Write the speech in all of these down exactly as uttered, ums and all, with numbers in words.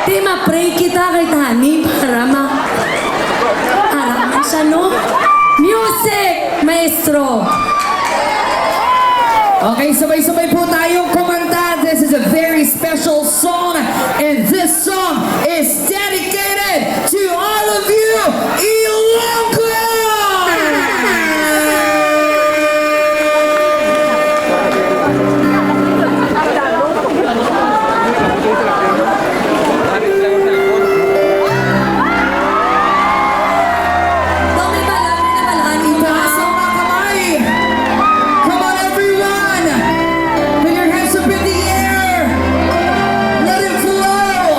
Di ma-pray kita kay Tani para ma-, araman siya, no? Music, maestro! Okay, sabay-sabay po tayong kumanta. This is a very special song, and this song is dedicated to all of you, Ilonggo! Daw may bala, may nabalaan ita. Itaas ang mga kamay. Come on, everyone. Put your hands up in the air. Let it flow.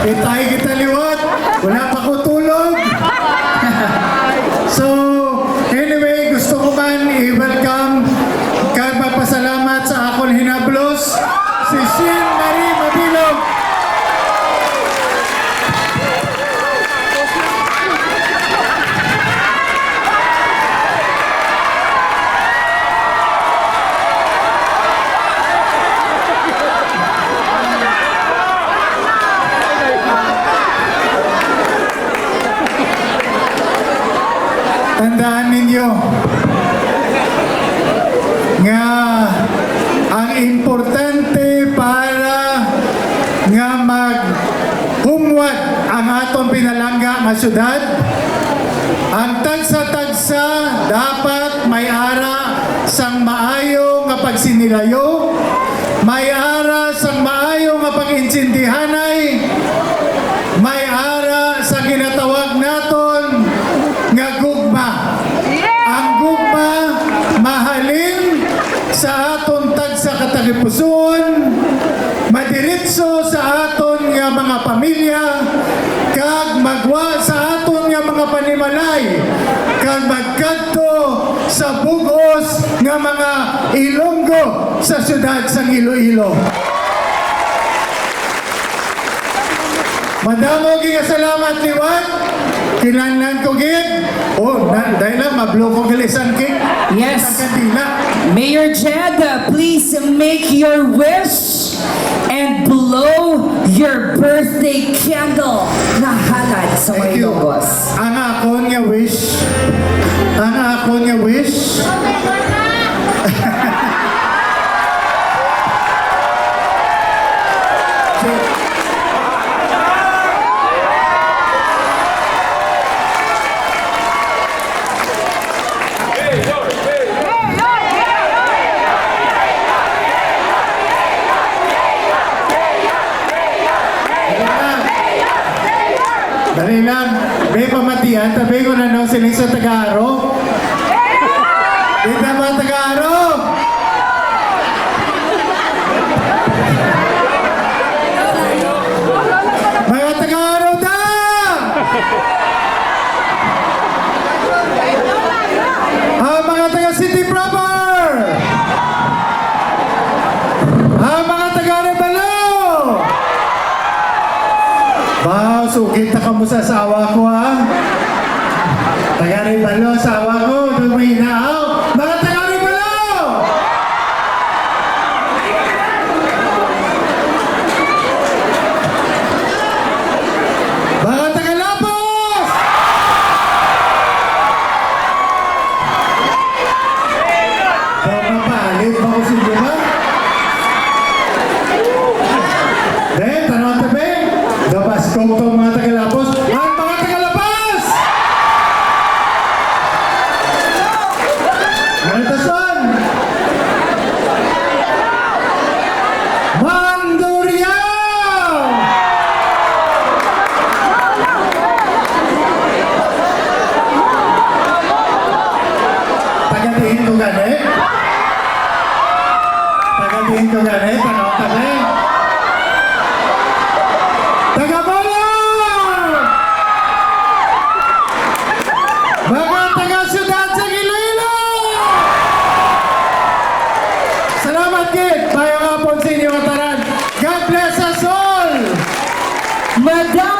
Pitay kita liwat. Wala pa ko tulog. So, anyway, gusto ko man i-welcome kag magpasalamat sa akon hinablos, si Sheen Marie Mabilog. Tandaan ninyo nga ang importante para nga maghumwat ang aton pinalangga nga syudad, ang tagsa-tagsa dapat may ara sang maayo nga pagsinilayo, may ara sang maayo nga pag-intindihanay, may ara sa ginatawag naton nga gugma. Ang gugma mahalin sa aton tagsa ka tagipusoon, madiretso sa aton nga mga pamilya, kag magwa sa aton nga mga panimalay, kag magkadto sa bug-os nga mga Ilonggo sa siyudad sang Iloilo. Madamo gid nga salamat liwat. Kinahanglan ko gid. Oh, na, dahil lang, mablo ko gali sang cake. Yes. Ang kandila. Mayor Jed, uh, please make your wish and blow your birthday candle nga halad sa Thank mga you. Ilonggos. Ang akon nga wish, ang akon nga wish, Dali lang. Be, pamatian, tabi ko na no, siling sa Taga-Aro. Dito mga Taga-Aro. Mga Taga-Aro da! Ang mga taga City Proper! Ang mga taga Arevalo! Wow, sugid na kamo sa asawa ko, ha? Taga Arevalo, asawa ko, doon mo hinahaw. Mga taga Arevalo! Mga taga Lapos! Daw mapalit ba ko sa inyo ba? Be, tanaw ta, be. Daw paskong to mga taga Lapos. Ang mga taga Lapos! Ano to, son? Mandurriao! Taga diin ko gani? Taga diin ko gani? Tanaw ta, be. Taga Bohol! Mga taga siyudad sa Iloilo! Salamat gid! Maayong hapon sa inyo nga tanan. God bless us all! Madam